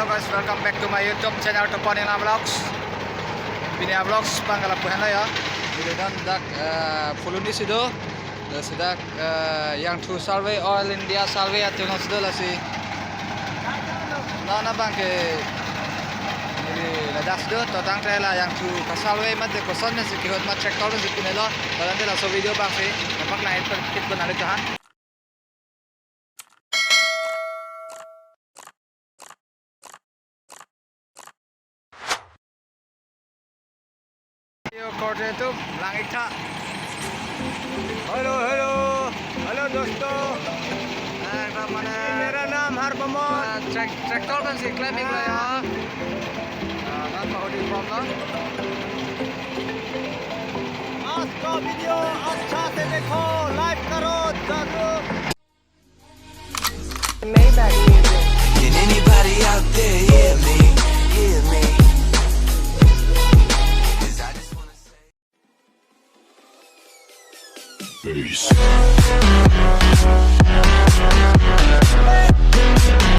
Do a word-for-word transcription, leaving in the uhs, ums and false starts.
Hello guys, welcome back to my YouTube channel Topon Ingna Vlogs. Pini a-vlogs abang ke lapu henlo ya. Video dan dak, eh, Phuloni si do. Lasi dak, eh, Yangthu survey, Oil India survey atum si do lasi. Non abang ke, jadi ladak si do, to tangte la Yangthu ka-survey mate koson si kehut ma tractor si pine lo. Balante laso video abang si, nampak na hit pon, hit pon nangli tuhan. Yo, korte atum, lang ik tha. Hello, hello. Hello, dosto. Eh, ekdom mane, mera naam Harbamon. Ah, track-, tractor kan si klem ik lo ya. Ah, non pahodi pom lo. आज का वीडियो अच्छा से देखो, लाइक करो, जरूर। Maybach Music. Can anybody out there hear me? Hear me? 'Cause I just wanna say Peace.